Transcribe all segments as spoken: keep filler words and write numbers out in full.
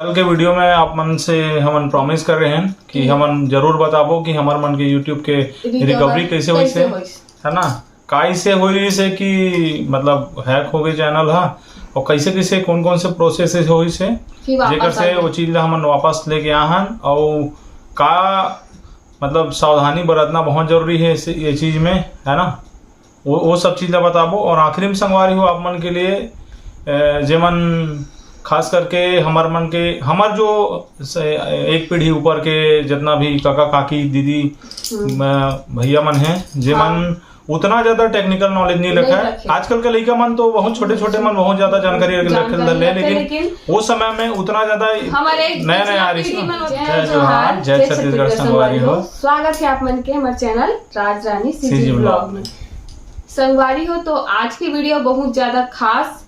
कल के वीडियो में आप मन से हमन प्रॉमिस कर रहे हैं कि हमन जरूर बताबो कि हमर मन के YouTube के रिकवरी कैसे होइस है, है ना? का इसे हो रही से कि मतलब हैक हो गए चैनल हा, और कैसे कैसे कौन कौन से प्रोसेस होइस है, जेकर से वो चीज ला हमन वापस लेके आ हन, और का मतलब सावधानी बरतना बहुत जरूरी है ये चीज में, है ना? वो वो सब चीज ला बताबो। और आखिरी में संगवारी हो आप मन के लिए, अ, जेमन खास करके हमर मन के, हमर जो एक पीढ़ी ऊपर के जितना भी काका काकी दीदी भैया मन हैं, जेमन उतना ज्यादा टेक्निकल नॉलेज नहीं रखा है। आजकल के लड़का मन तो बहुत छोटे छोटे मन बहुत ज्यादा जानकारी रखे ले, लेकिन वो समय में उतना ज्यादा नया नया आ रही। जय जोहार, जय छत्तीसगढ़ संगवारी हो। स्वागत है आप मन के हमारे चैनल राज रानी सीजी ब्लॉग में। संगवारी हो, तो आज की वीडियो बहुत ज्यादा खास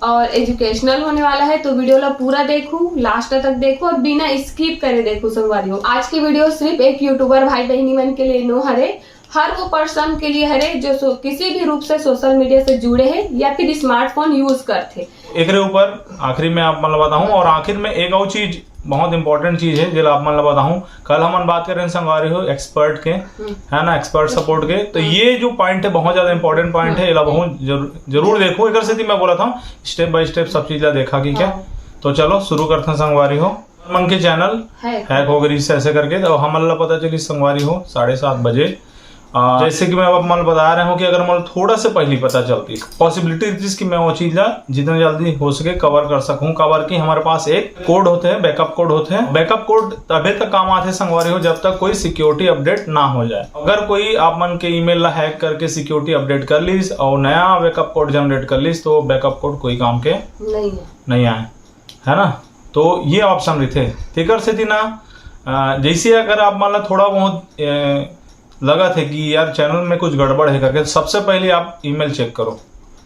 और एजुकेशनल होने वाला है, तो वीडियो ला पूरा देखू, लास्ट तक देखू और बिना स्किप करे देखू संगवारी हो। आज की वीडियो सिर्फ एक यूट्यूबर भाई बहनी मन के लिए नो हरे, हर वो पर्सन के लिए हरे जो किसी भी रूप से सोशल मीडिया से जुड़े हैं या फिर स्मार्टफोन यूज करते। एकरे ऊपर आखिरी में आप मन ला बताऊं, और आखिर में एक और चीज, बहुत इंपॉर्टेंट चीज है जेला आप मन ला बताऊं। कल हमन बात कर रहे हैं संगवारी हो एक्सपर्ट के, है ना, एक्सपर्ट सपोर्ट के। तो ये जो पॉइंट है बहुत ज्यादा इंपॉर्टेंट पॉइंट है, एला बहुत जरूर देखो। एक सेती मैं बोला था स्टेप बाय स्टेप सब चीज ला देखा कि क्या। तो चलो शुरू करते हैं संगवारी हो। मन के चैनल हैक हो गई ऐसे करके, तो हमन ला पता चली संगवारी हो साढ़े सात बजे। जैसे कि मैं अब मन बता रहा हूँ कि अगर मन थोड़ा से पहले पता चलती, पॉसिबिलिटी रहती कि मैं वो चीज ला जितना जल्दी हो सके कवर कर सकूं। कवर की हमारे पास एक कोड होते हैं, बैकअप कोड होते हैं। बैकअप कोड तबे तक काम आते संगवारी हो जब तक कोई सिक्योरिटी अपडेट ना हो जाए। अगर कोई आप मन के ईमेल ला हैक करके सिक्योरिटी अपडेट कर लीस और नया बैकअप कोड जनरेट कर लीस तो बैकअप कोड कोई काम के नहीं है, नहीं आए, है ना? तो ये ऑप्शन रहते तेकर सेती ना। जैसे अगर आप मन ला थोड़ा बहुत लगत है कि यार चैनल में कुछ गड़बड़ है करके, तो सबसे पहले आप ईमेल चेक करो,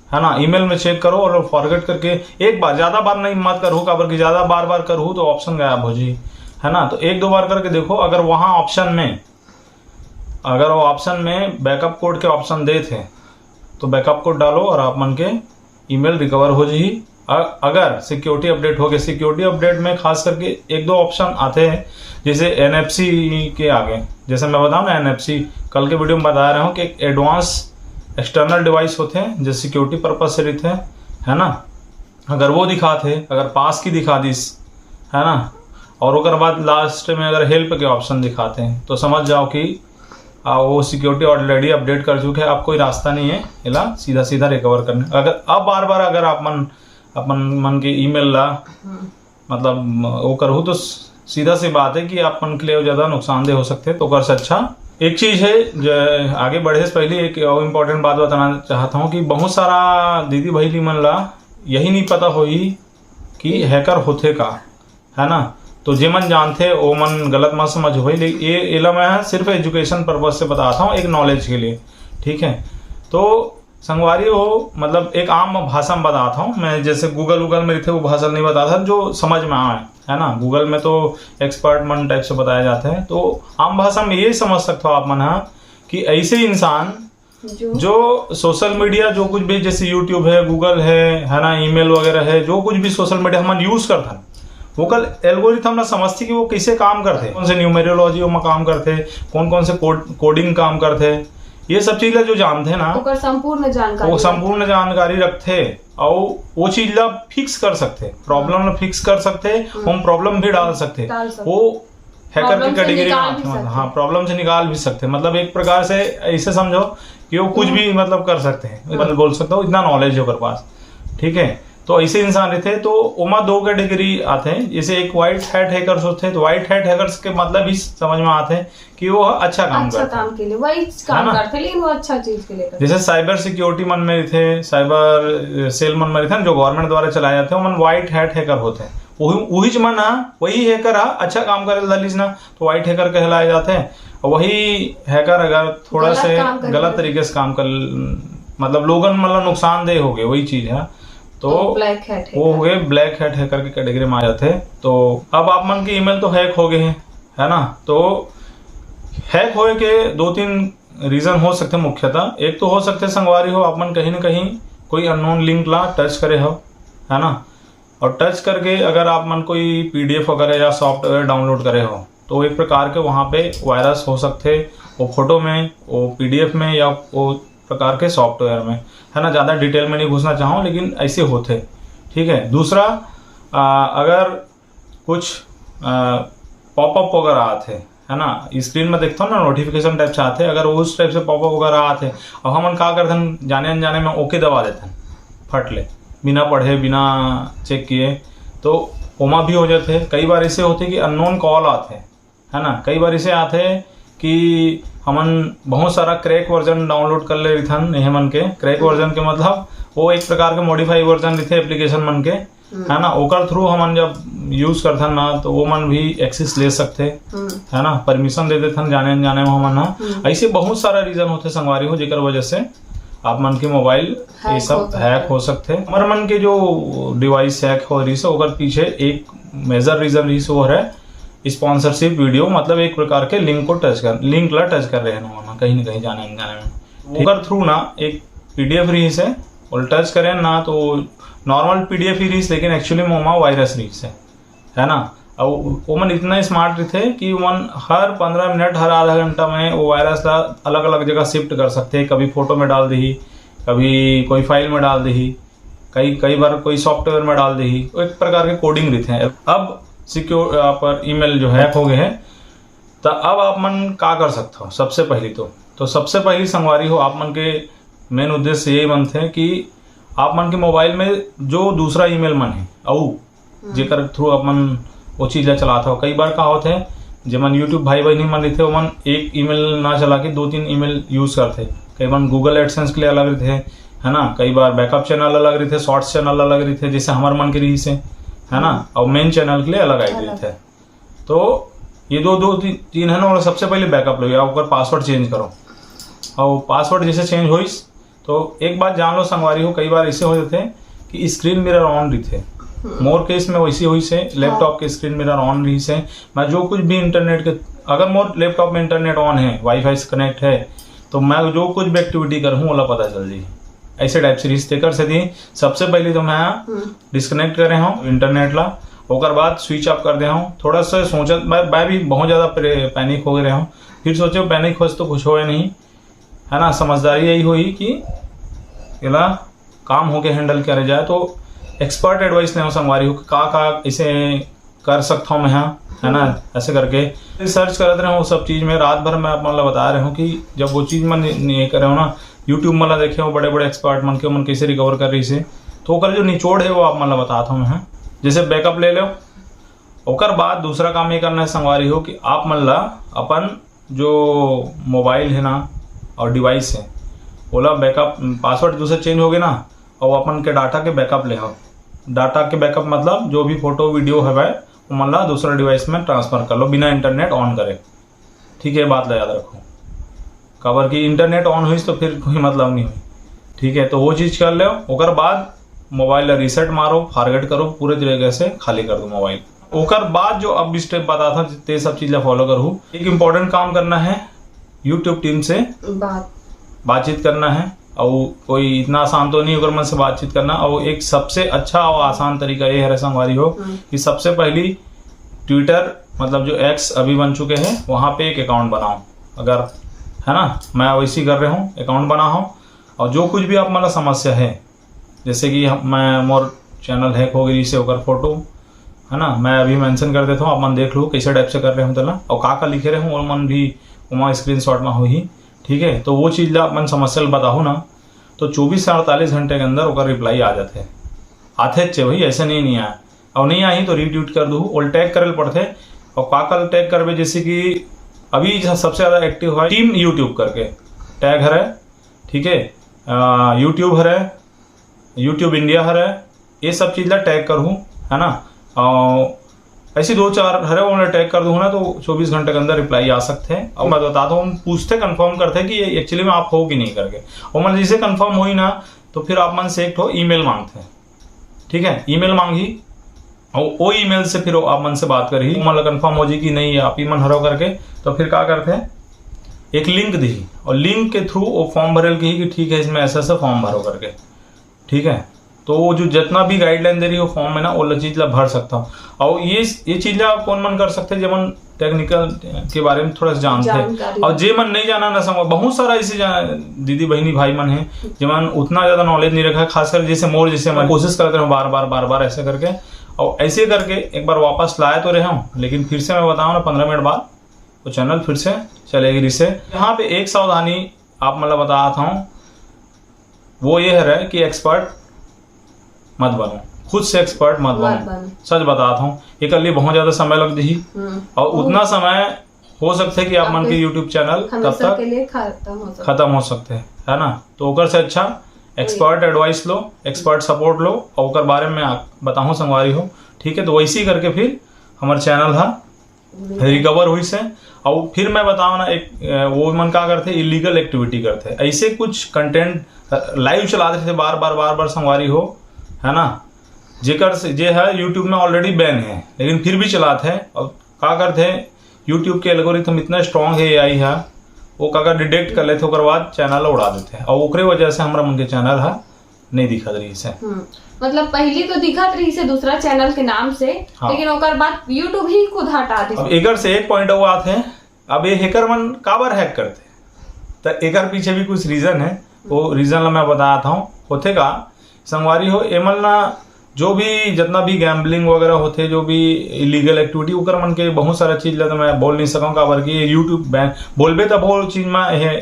है ना? ईमेल में चेक करो और फॉरगेट करके एक बार, ज्यादा बार नहीं मत करो, काबर कि ज्यादा बार बार करो तो ऑप्शन गायब हो जाए, है ना? तो एक दो बार करके देखो, अगर वहाँ ऑप्शन में, अगर वो ऑप्शन में बैकअप कोड के ऑप्शन दे थे तो बैकअप कोड डालो और आप मन के ईमेल रिकवर हो जाही। अगर सिक्योरिटी अपडेट हो गए, सिक्योरिटी अपडेट में खास करके एक दो ऑप्शन आते हैं, जैसे एनएफसी के आगे, जैसे मैं बताऊँ ना एनएफसी, कल के वीडियो में बता रहा हूँ कि एक एडवांस एक्सटर्नल डिवाइस होते हैं जो सिक्योरिटी पर्पज से रहते हैं, है ना? अगर वो दिखाते, अगर पास की दिखा दीस, है ना, और ओकर बाद लास्ट में अगर हेल्प के ऑप्शन दिखाते हैं तो समझ जाओ कि आ, वो सिक्योरिटी ऑलरेडी अपडेट कर चुके हैं। अब कोई रास्ता नहीं है एला सीधा सीधा रिकवर करने। अगर अब बार बार अगर आप मन अपन मन के ईमेल ला मतलब वो करहू तो सीधा सी बात है कि आप मन के लिए ज्यादा नुकसानदेह हो सकते हैं। तो ओकर से अच्छा एक चीज है जो आगे बढ़े से पहले एक और इम्पोर्टेंट बात बताना चाहता हूँ कि बहुत सारा दीदी बहनी मन ला यही नहीं पता होही कि हैकर होथे का, है ना? तो जेमन जानथे ओमन गलत मत समझ होई, लेकिन ये एला मैं सिर्फ एजुकेशन पर्पज से बताता हूँ, एक नॉलेज के लिए, ठीक है? तो संगवारी हो, मतलब एक आम भाषा में बताता हूँ मैं, जैसे गूगल वूगल में रहते वो भाषा नहीं बताता, जो समझ में आए, है ना? गूगल में तो एक्सपर्ट मन टाइप से बताए जाते हैं, तो आम भाषा में ये समझ सकते हो आप मन हा कि ऐसे इंसान जो सोशल मीडिया जो कुछ भी जैसे यूट्यूब है, गूगल है, है ना, ईमेल वगैरह है, जो कुछ भी सोशल मीडिया हमन यूज करथन, ओकर एल्गोरिथम ला समझथे कि वो कैसे काम करथे, कौन से न्यूमेरोलॉजी ओमा काम करथे, कौन कौन से कोड कोडिंग काम करथे, ये सब चीज ला जो जानथे ना, ओकर संपूर्ण जानकारी वो संपूर्ण जानकारी रखथे। और वो चीज ला फिक्स कर सकथे, प्रॉब्लम ला फिक्स कर सकथे, हम प्रॉब्लम भी डाल सकथे। वो हैकर की कैटेगरी में आते हैं। हाँ, प्रॉब्लम से निकाल भी सकते हैं। मतलब एक प्रकार से ऐसे समझो कि वो कुछ भी मतलब कर सकते हैं, मतलब बोल सकता हूँ, इतना नॉलेज है ओकर पास, ठीक है? तो ऐसे इंसान रहते हैं, तो ओमा दो कैटेगरी आते हैं। जैसे एक व्हाइट हैट हैकर्स होते हैं, तो व्हाइट हैट हैकर्स के मतलब ही समझ में आते हैं कि वो अच्छा काम अच्छा करते हैं, काम के लिए वही काम करते हैं, लेकिन वो अच्छा चीज के लिए करते हैं। जैसे साइबर सिक्योरिटी मन में रहते हैं, साइबर सेल मन में रहते हैं, जो गवर्नमेंट द्वारा चलाए जाते हैं, ओमन व्हाइट हैट हैकर होते हैं। वही वही मन हा, वही हैकर हा अच्छा काम करे ला धर लीस ना, तो व्हाइट हैकर कहलाए जाते हैं। और वही हैकर अगर थोड़ा से गलत तरीके से काम कर, मतलब लोगन मतलब नुकसानदेह हो गए, वही चीज है, तो ब्लैक हैट वो हो गए, ब्लैक हैट हैकर की कैटेगरी में आ जाते हैं। तो अब आप मन के ईमेल तो हैक हो गए हैं, है ना? तो हैक होए के दो तीन रीजन हो सकते हैं मुख्यतः। एक तो हो सकते हैं संगवारी हो, आप मन कहीं ना कहीं कोई अननोन लिंक ला टच करे हो, है ना? और टच करके अगर आप मन कोई पीडीएफ वगैरह या सॉफ्टवेयर डाउनलोड करे हो, तो एक प्रकार के वहाँ पे वायरस हो सकते, वो फोटो में, वो पीडीएफ में, या वो प्रकार के सॉफ्टवेयर में, है ना। ज़्यादा डिटेल में नहीं घुसना चाहूँ, लेकिन ऐसे होते। ठीक है, दूसरा, आ, अगर कुछ पॉपअप वगैरह आते, है ना, स्क्रीन में देखता हूँ ना, नोटिफिकेशन टाइप से आते, अगर उस टाइप से पॉपअप वगैरह आते, अब हमन का करथन, जाने अनजाने में ओके दबा देथन फट ले, बिना पढ़े, बिना चेक किए। तो ओमा भी हो जाते। कई बार ऐसे होते कि अननोन कॉल आते, है ना, कई बार ऐसे आते कि हमन बहुत सारा क्रैक वर्जन डाउनलोड कर ले रहिथन। ये मन के क्रैक वर्जन के मतलब वो एक प्रकार के मॉडिफाई वर्जन रहिथे एप्लीकेशन मन के, है ना, ओकर थ्रू हमन जब यूज करथन ना, तो वो मन भी एक्सेस ले सकथे, है ना, परमिशन दे देथन जाने अनजाने में हमन ह। ऐसे बहुत सारा रीजन होथे संगवारी हो, जेकर वजह से आप मन के मोबाइल ये सब हैक हो सकथे। हमर मन के जो डिवाइस हैक हो रहिस हे, ओकर पीछे एक मेजर रीजन रहिस हे, वो हरे स्पॉन्सरशिप वीडियो, मतलब एक प्रकार के लिंक को टच कर, लिंक ला टच कर रहे हैं हमन कहीं ना कहीं जाने अनजाने में। ओकर थ्रू ना एक पीडीएफ रहिस हे, ओला टच करें ना तो नॉर्मल पीडीएफ ही रहिस, लेकिन एक्चुअली में ओमा वायरस रहिस हे, है ना। अब ओमन इतना स्मार्ट रहिथे कि ओमन हर पंद्रह मिनट, हर आधा घंटा में वो वायरस ला अलग-अलग जगह शिफ्ट कर सकथे। कभी फोटो में डाल दिही, कभी कोई फाइल में डाल दिही, कई, कई बार कोई सॉफ्टवेयर में डाल दिही। वो एक प्रकार के कोडिंग रहिथे। अब सिक्योर, पर ईमेल जो हैक हो गए हे, त अब आप मन का कर सकथव? सबसे पहली तो, तो सबसे पहली संगवारी हो, आप मन के मेन उद्देश्य यही बनथे कि आप मन के मोबाइल में जो दूसरा ईमेल मन हे, अउ जेकर थ्रू आप मन वो चीज ला चलात हव। कई बार का होथे, जेमन YouTube भाई बहिनी मन रहिथे, ओमन एक ईमेल ना चला के दो तीन ईमेल यूज करथे। कई बार गूगल एडसेंस के लिए अलग रहिथे, है ना, कई बार बैकअप चैनल अलग रहिथे, शॉर्ट्स चैनल अलग रहिथे, जैसे हमर मन के रहिस हे, है ना, और मेन चैनल के लिए अलग आईडी रहिथे। तो ये दो, दो ती-, तीन है ना, ओला सबसे पहले बैकअप लो या ओकर पासवर्ड चेंज करो। और पासवर्ड जैसे चेंज होइस, तो एक बात जान लो संगवारी हो, कई बार ऐसे हो जाथे कि स्क्रीन मिरर ऑन रहिथे। मोर केस में वैसे होइस हे, लैपटॉप के स्क्रीन मिरर ऑन रहिस हे। मैं जो कुछ भी इंटरनेट के, अगर मोर लैपटॉप में इंटरनेट ऑन है, वाईफाई से कनेक्ट है, तो मैं जो कुछ भी एक्टिविटी करहूँ, ओला पता चल जाही। ऐसे टाइप से रहिस, तेकर सेती सबसे पहले तो मैं डिस्कनेक्ट करे हूँ इंटरनेट ला, ओकर बाद स्विच ऑफ कर दे हूँ। थोड़ा सा सोचत, मैं, मैं भी बहुत ज़्यादा पैनिक हो गए रहे हूँ। फिर सोचे पैनिक होइस तो कुछ होए नहीं, है ना। समझदारी यही होई कि एला काम होके हैंडल करे जाए। तो एक्सपर्ट एडवाइस ले संगवारी हो कि का का इसे कर सकता हूँ मैं, हाँ, है ना। ऐसे करके रिसर्च करत रहे हूँ सब चीज़ में। रात भर मैं आप मन ला बता रहे हूँ कि जब वो चीज़ मन नहीं करे हो ना, यूट्यूब मन ला देखे हो बड़े बड़े एक्सपर्ट मन के, मन कैसे रिकवर कर रहिस हे, तो ओकर जो निचोड़ है वो आप मन ला बताता हूँ मैं, हाँ। जैसे बैकअप ले लो, ओकर बाद दूसरा काम ये करना है संगवारी हो कि आप मन ला अपन जो मोबाइल है ना और डिवाइस है, ओला बैकअप, पासवर्ड दूसरा चेंज हो गए ना, और अपन के डाटा के बैकअप ले हो। डाटा के बैकअप मतलब जो भी फोटो वीडियो हवय, ओमन ला दूसरा डिवाइस में ट्रांसफर कर लो बिना इंटरनेट ऑन करे। ठीक है, बात ला याद रखो, काबर कि इंटरनेट ऑन होइस तो फिर कोई मतलब नहीं होई। ठीक है, तो वो चीज़ कर लो। ओकर बाद मोबाइल ला रीसेट मारो, फॉरगेट करो, पूरे तरीके से खाली कर दो मोबाइल। ओकर बाद जो अब स्टेप बताता, ते सब चीज़ ला फॉलो करहू। एक इंपॉर्टेंट काम करना है, यूट्यूब टीम से बात बातचीत करना है। और कोई इतना आसान तो नहीं ओकर मन से बातचीत करना। और एक सबसे अच्छा और आसान तरीका ये है संगवारी हो कि सबसे पहली ट्विटर, मतलब जो एक्स अभी बन चुके हैं, वहाँ पे एक अकाउंट बनाओ। अगर, है ना, मैं वैसे ही कर रहे हूँ, अकाउंट बना हूँ। और जो कुछ भी आप मतलब समस्या है, जैसे कि हम, मैं, मोर चैनल हैक हो गई से ओकर फोटो, है ना, मैं अभी मेंशन कर देता हूँ, आप मन देख लो कैसे टाइप से कर रहे हो तेला, और का का लिखे रहे हो, वो मन भी ओमा स्क्रीनशॉट में होही। ठीक है, तो वो चीज़ ला अपन समस्या ला बताहू ना, तो चौबीस से अड़तालीस घंटे के अंदर ओकर रिप्लाई आ जाथे। आथे चे भाई, ऐसे नहीं, नहीं आया। और नहीं आही तो रीट्वीट कर दू, ओल टैग करे ल पड़थे। और का का टैग करबे, जैसे कि अभी जो सबसे ज़्यादा एक्टिव है टीम यूट्यूब करके टैग हरे, ठीक है, यूट्यूब हरे, यूट्यूब इंडिया हरे, ये सब चीज़ ला टैग करहूँ, है ना। और ऐसी दो चार हरे, ओला टैग कर दूँ ना, तो चौबीस घंटे के अंदर रिप्लाई आ सकते हैं। और मैं बताता हूँ, पूछते, कंफर्म करते हैं कि ये एक्चुअली में आप हो कि नहीं करके। और मन जैसे कंफर्म होई ना, तो फिर आप मन से एक ठो ईमेल मांगते हैं, ठीक है, ईमेल मांगही। और वो ईमेल से फिर आप मन से बात करही, मतलब कंफर्म हो जी कि नहीं आप ही मन हरो करके। तो फिर का करते हैं, एक लिंक दी और लिंक के थ्रू वो फॉर्म भरेल कही कि ठीक है, इसमें ऐसा ऐसा फॉर्म भरो करके। ठीक है, तो वो जो जितना भी गाइडलाइन दे रही हो फॉर्म में ना, वो चीज ला भर सकता हूँ। और ये ये चीज ला कौन मन कर सकते हैं, जेमन टेक्निकल के बारे में थोड़ा सा जानते हैं। और जे मन नहीं जाना ना समझ, बहुत सारा ऐसे दीदी बहनी भाई मन है, जेमन उतना ज्यादा नॉलेज नहीं रखा है, खासकर जैसे मोर जैसे मन कोशिश करते रहो बार बार बार बार ऐसे करके, और ऐसे करके एक बार वापस लाए तो रहे हूँ, लेकिन फिर से मैं बताऊँ ना, पंद्रह मिनट बाद वो चैनल फिर से चलेगी रिसे। यहाँ पे एक सावधानी आप मतलब बता था हूँ, वो ये है कि एक्सपर्ट मत बनो, खुद से एक्सपर्ट मत बनो। सच बता था हूँ, एक लिए बहुत ज्यादा समय लग जाही। और उतना समय हो सकता है कि आप मन के यूट्यूब चैनल तब तक के लिए खत्म हो सकता है, है ना? तो ओकर से अच्छा एक्सपर्ट एडवाइस लो, एक्सपर्ट सपोर्ट लो, और ओकर बारे में बताऊँ संगवारी हो, ठीक है? तो वैसे ही करके फिर हमारे चैनल हा रिकवर हुई से। और फिर मैं बताऊँ ना, एक वो मन का करते, इलीगल एक्टिविटी करते, ऐसे कुछ कंटेंट लाइव चला देते बार बार बार बार संगवारी हो, है ना? जेकर से जे है यूट्यूब में ऑलरेडी बैन है, लेकिन फिर भी चलाते हैं। और का करते हैं, यूट्यूब के एल्गोरिथम इतना स्ट्रांग है, एआई है, वो का डिटेक्ट कर लेते, ओकर बाद चैनल उड़ा देते हैं, और ओकरे वजह से हमरा मन के चैनल है नहीं दिखत रही से। मतलब पहली तो दिखत रही से दूसरा चैनल के नाम से, हाँ। लेकिन ओकर बाद यूट्यूब ही खुद हटा दी। अब एकर से एक पॉइंट वो आते हैं, अब ये हैकर मन काबर हैक करते हैं, तो एकर पीछे भी कुछ रीजन है। वो रीजन ला मैं बतात हूँ। होथे का संगवारी हो, एमन ला जो भी जितना भी गैम्बलिंग वगैरह होथे, जो भी इलीगल एक्टिविटी, ओकर मन के बहुत सारा चीज ला तो मैं बोल नहीं सकूँ, काबर कि ये यूट्यूब बैन बोलबे तब वो चीज में ये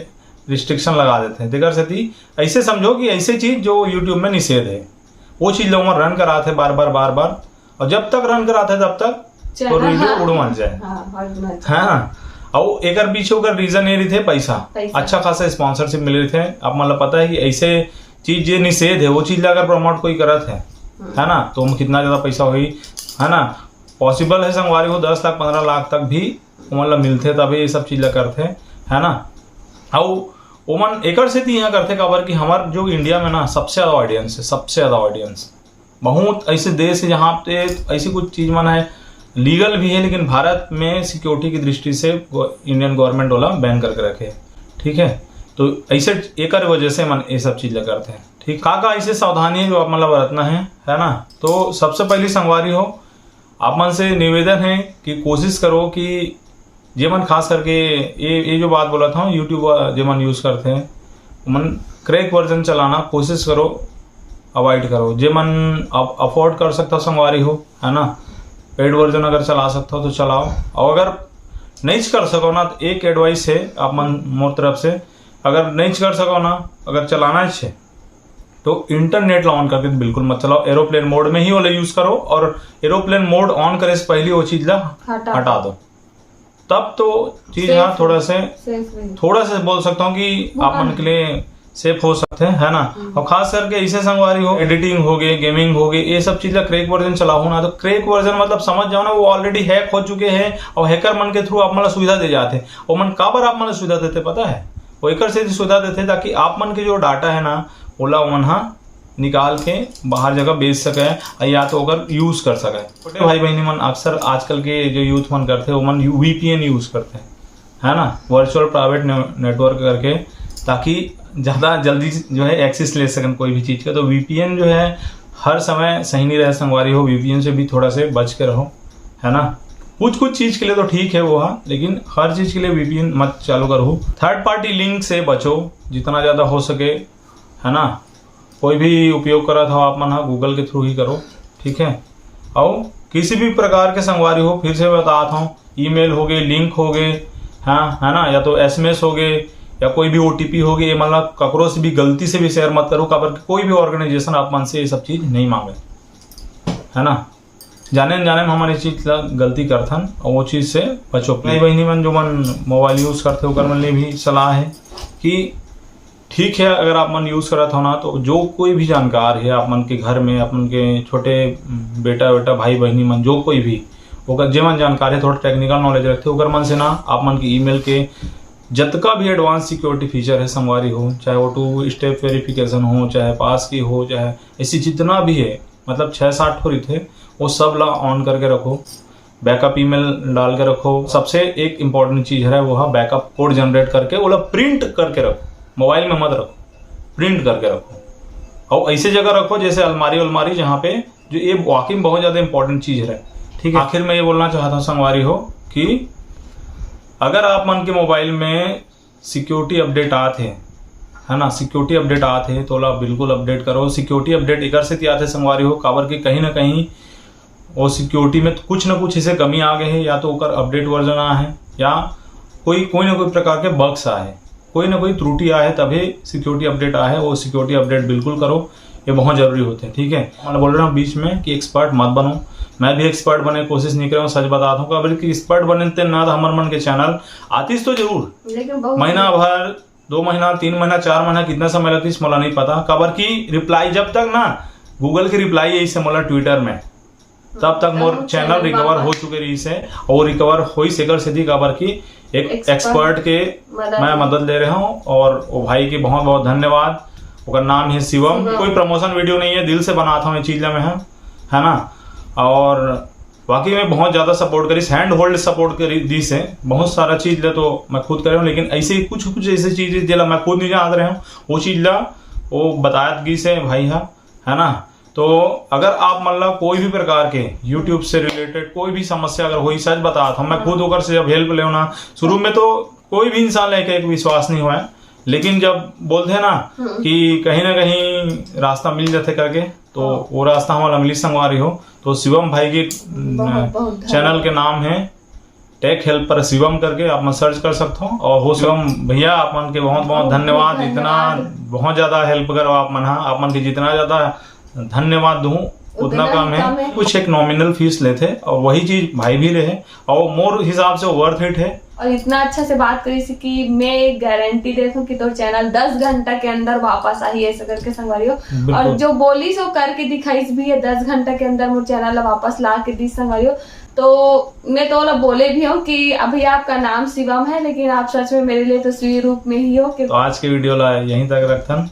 रिस्ट्रिक्शन लगा देते हैं। तेकर सेती ऐसे समझो कि ऐसे चीज जो यूट्यूब में निषेध है, वो चीज लोग रन कराते बार बार बार बार, और जब तक रन कराते तब तक तो वीडियो उड़ मच जाए। हाँ, और एकर पीछे ओकर रीजन ये रही थे पैसा। अच्छा खासा स्पॉन्सरशिप मिल रही थे। आप मतलब पता है कि ऐसे चीज जे निषेध है, वो चीज ला अगर प्रमोट कोई करत है, है ना, तो ओमा कितना ज्यादा पैसा होही, है ना? पॉसिबल है संगवारी हो, दस लाख पंद्रह लाख तक भी ओमन ला मिलथे, तभी ये सब चीज ला करथे, है ना? अउ ओमन एकर सेती यहाँ करथे, काबर कि हमार जो इंडिया में ना सबसे ज्यादा ऑडियंस है, सबसे ज्यादा ऑडियंस। बहुत ऐसे देश है जहाँ पे ऐसी कुछ चीज मन है, लीगल भी है, लेकिन भारत में सिक्योरिटी की दृष्टि से इंडियन गवर्नमेंट वाला बैन करके रखे, ठीक है। तो ऐसे एकर वजह से मन ये सब चीज ला करथे। ठीक, का का ऐसे सावधानी है जो आप मतलब बरतना है, है ना? तो सबसे पहली संगवारी हो, आप मन से निवेदन है कि कोशिश करो कि जेमन खास करके ये ये जो बात बोला था यूट्यूब, जेमन यूज करते हैं, मन क्रैक वर्जन चलाना कोशिश करो, अवॉइड करो। जेमन आप अफोर्ड कर सकता संगवारी हो, है ना, पेड वर्जन अगर चला सकता हो तो चलाओ। और अगर नहीं कर सको ना, तो एक एडवाइस है आप मन मोर तरफ से, अगर नहीं कर सको ना, अगर चलाना है तो इंटरनेट ला ऑन करके तो बिल्कुल मत चलाओ, एरोप्लेन मोड में ही वाला यूज करो, और एरोप्लेन मोड ऑन करे से पहले वो चीज ला हटा दो। तब तो चीज हाँ थोड़ा से थोड़ा से बोल सकता हूँ कि आप मन के लिए सेफ हो सकते हैं, है ना। हम्म। और खास करके इसे संगवारी हो, एडिटिंग हो गए, गेमिंग हो गए, ये सब चीज ला क्रैक वर्जन चलाओ ना, तो क्रैक वर्जन मतलब समझ जाओ ना, वो ऑलरेडी हैक हो चुके हैं और हैकर मन के थ्रू आप मन ला सुविधा दे जाते हैं। वो मन काबर आप मन ला सुविधा देते पता है? वो एकर से सुविधा देते ताकि आप मन के जो डाटा है ना, ओला ओमन हा निकाल के बाहर जगह बेच सके या तो ओकर यूज कर सके। छोटे भाई बहनी मन अक्सर आजकल के जो यूथ मन करते, ओमन वीपीएन यूज करते हैं, है ना, वर्चुअल प्राइवेट नेटवर्क करके, ताकि ज़्यादा जल्दी जो है एक्सेस ले सकें कोई भी चीज़ का। तो वीपीएन जो है हर समय सही नहीं रहे संगवारी हो, वीपीएन से भी थोड़ा से बच के रहो, है ना। कुछ कुछ चीज़ के लिए तो ठीक है वो, हाँ, लेकिन हर चीज़ के लिए वीपीएन मत चालू करो। थर्ड पार्टी लिंक से बचो जितना ज़्यादा हो सके, है ना। कोई भी उपयोग करत हो आप मन हा गूगल के थ्रू ही करो, ठीक है। और किसी भी प्रकार के संगवारी हो, फिर से बतात हूँ, ईमेल हो गए, लिंक हो गए, हाँ, है ना, या तो एसएमएस हो गए, या कोई भी ओटीपी हो गए, ये मतलब ककरो से भी गलती से भी शेयर मत करो, काबर कि कोई भी ऑर्गेनाइजेशन आप मन से ये सब चीज नहीं मांगे, है ना। जाने अनजाने में हमन ये चीज ला गलती करथन और वो चीज से बचो। भाई बहनी मन जो मन मोबाइल यूज करते ओकर मन लिए भी सलाह है कि ठीक है, अगर आप मन यूज करत हो ना, तो जो कोई भी जानकार है आप मन के घर में, आप मन के छोटे बेटा बेटा भाई बहनी मन, जो कोई भी ओकर जे मन जानकार है, थोड़ा टेक्निकल नॉलेज रखते, ओकर मन से ना आप मन के ईमेल के जतका भी एडवांस सिक्योरिटी फीचर है संगवारी हो, चाहे वो टू स्टेप वेरिफिकेशन हो, चाहे पास की हो, चाहे ऐसी जितना भी है, मतलब छः सात ठो रहिथे, वो सब ला ऑन करके रखो। बैकअप ईमेल डाल के रखो। सबसे एक इंपॉर्टेंट चीज है वो है बैकअप कोड जनरेट करके ओला प्रिंट करके रखो, मोबाइल में मत रखो, प्रिंट करके रखो। और ऐसे जगह रखो जैसे अलमारी, अलमारी जहाँ पे, जो ये वाकई में बहुत ज्यादा इंपॉर्टेंट चीज है। ठीक है, आखिर में ये बोलना चाहता हूँ संगवारी हो कि अगर आप मन के मोबाइल में सिक्योरिटी अपडेट आत हे, है ना, सिक्योरिटी अपडेट आत हे, तो ओला बिल्कुल अपडेट करो। सिक्योरिटी अपडेट एकर सेती आत हे संगवारी हो, काबर कि कहीं ना कहीं वो सिक्योरिटी में कुछ ना कुछ इसे कमी आ गए है, या तो ओकर अपडेट वर्जन आ है, या कोई कोई ना कोई प्रकार के बग्स आ है, कोई ना कोई त्रुटि आ है, तभी सिक्योरिटी अपडेट आ है। वो सिक्योरिटी अपडेट बिल्कुल करो, ये बहुत जरूरी होते हैं। ठीक है, मैं बोल रहा हूँ बीच में कि एक्सपर्ट मत बनो, मैं भी एक्सपर्ट बने कोशिश नहीं कर रहा हूँ, सच बताता हूँ। काबर कि एक्सपर्ट बने ते ना तो हमर मन के चैनल आतीस तो जरूर, लेकिन बहुत महीना भर, दो महीना, तीन महीना, चार महीना, कितना समय लगतीस मोला नहीं पता। काबर कि रिप्लाई जब तक ना गूगल के रिप्लाई आई से मोला ट्विटर में, तब तक मोर चैनल रिकवर हो चुके रही से, और रिकवर होई से कर सेती काबर कि एक एक्सपर्ट के मैं मदद ले रहे हूँ, और वो भाई के बहुत बहुत धन्यवाद। ओकर नाम है शिवम। कोई प्रमोशन वीडियो नहीं है, दिल से बनाता हूँ ये चीज ला मैं, है ना। और वाकई में बहुत ज्यादा सपोर्ट करिस, हैंड होल्ड सपोर्ट करी दी से। बहुत सारा चीज ले तो मैं खुद करे हूँ, लेकिन ऐसे ही कुछ कुछ ऐसे चीज जेला मैं खुद नहीं जानत रहे हूँ, वो चीज ला वो बतायत गी से भाई हा, है ना। तो अगर आप मन ला कोई भी प्रकार के यूट्यूब से रिलेटेड कोई भी समस्या अगर होई, सच बतात हूँ, मैं खुद ओकर से जब हेल्प लेव ना, शुरू में तो कोई भी इंसान लेके एक विश्वास नहीं हुआ है, लेकिन जब बोलते हैं ना कि कहीं ना कहीं रास्ता मिल जाते करके, तो वो रास्ता हमारा मिली संगवारी हो। तो शिवम भाई के चैनल के नाम है टेक हेल्पर शिवम करके, आप मन सर्च कर सकते हो। और हो शिवम भैया, आप मन के बहुत बहुत धन्यवाद, इतना बहुत ज्यादा हेल्प करो आप मन हा। आप मन के जितना ज्यादा धन्यवाद दूं उतना कम है। कुछ एक नॉमिनल फीस लेते और वही चीज भाई भी रहे, और मोर हिसाब से वर्थ इट है। और इतना अच्छा से बात करी से कि मैं एक गारंटी देता हूँ कि तोर चैनल दस घंटा के अंदर वापस आही, ऐसा करके संगवारी हो। और जो बोली सो करके दिखाई भी है, दस घंटा के अंदर मोर चैनल वापस ला के दी संगवारी हो। तो मैं तो बोले भी हूँ कि अभी आपका नाम शिवम है, लेकिन आप सच में मेरे लिए तो श्री रूप में ही हो कि तो आज के वीडियो ला यहीं तक रखथन,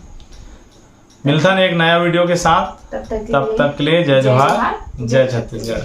मिलथन एक नया वीडियो के साथ। तब तक के तब लिए तक के लिए जय जय जोहार, जोहार, जय जय छत्तीसगढ़।